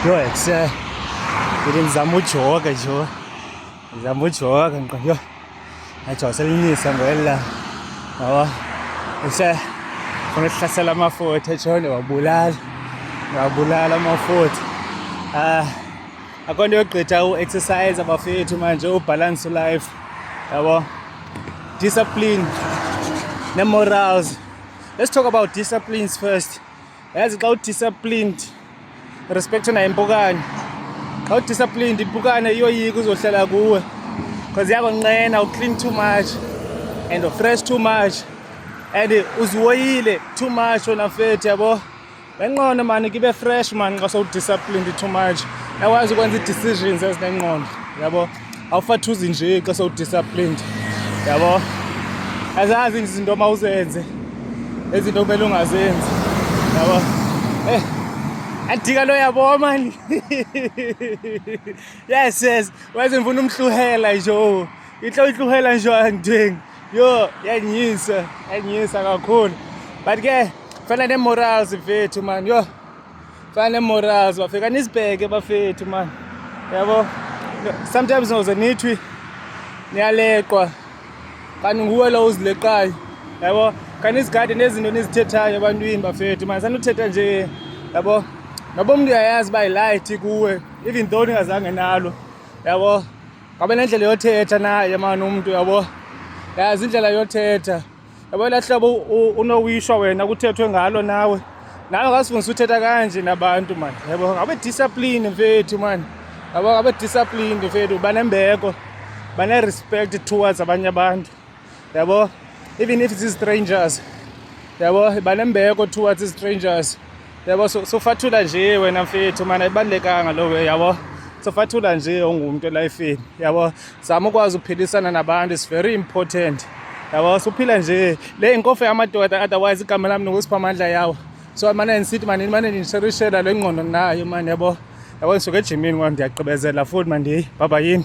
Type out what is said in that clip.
Yho, ekuse ndithi ndizama ujoga nje, ndizama ujoga ndiqonda yho, ajoga selinyisa ngeli langa, yabo. Ekuse funa ukuhlasela amafutha tsho ndiwabulala, ndiwabulala amafutha. Ah, akho nto yogqitha u-exercise bafethu manje ubalance life, yabo. Discipline nee-morals. Let's talk about disciplines first. Yazi xa udisciplined, respect nayo impukane. Xa udisciplined impukane iyoyika uzohlala kuwe because iyakonqena uclean too much and ufresh too much and uziwoyile too much wena mfethu, yabo. Lengqondo mani kibe fresh mani xa sowudisciplined too much. Uyakwazi ukwenza ii-decisions ezinengqondo, yabo. Awufathuzi nje xa sowudisciplined, yabo. Azazi izinto mawuzenze, izinto kumele ungazenzi, yabo. Eh, andika lo, yabo mani. Yes, waze ngifuna umhluhela nje, inhlo ihluhela nje angidingi. Yho, yanyisa, yanyisa kakhulu. But ke fana nee-morals mfethu man, yho, fana nee-morals bafika nizibheke bafethu man, yabo. Sometimes noze nithi niyaleqwa kanti nguwe lo uzileqayo, yabo. Kanti izigade nezinto nizithethayo ebantwini bafethu man, sanuthetha nje, yabo. Noba umntu uyayazi uba yilayithi kuwe even though ningazange nalo, yabo. Ngabe nendlela yothetha naye mani umntu, yabo. Yazi indlela yothetha, yabo. Elaa hlobo unowishwa wena kuthethwe ngalo nawe, nawe ngasifundisa uthetha kanje nabantu mani, yabo. Ngabe discipline mfethu mani, yabo. Ngabe discipline mfethu, banembeko, bane-respect towards abanye abantu, yabo, even if it's strangers, yabo. Banembeko towards strangers, yabo. So sofathula nje wena mfethu mani, ayibalulekanga lo, yabo. Sofathula nje ungumntu elifini, yabo. Zama ukwazi ukuphilisana nabantu, it's very important, yabo. Suphila nje le inkofa yamadoda, otherwise igama lami nokusipha amandla yawo. So mane ndisithi mani, mane ndisherishela le ngqondo nayo mani, yabo. Yabo, ndisuka ejimini ngoba ndiyagqibezela futhi mandiyi bhabha yini.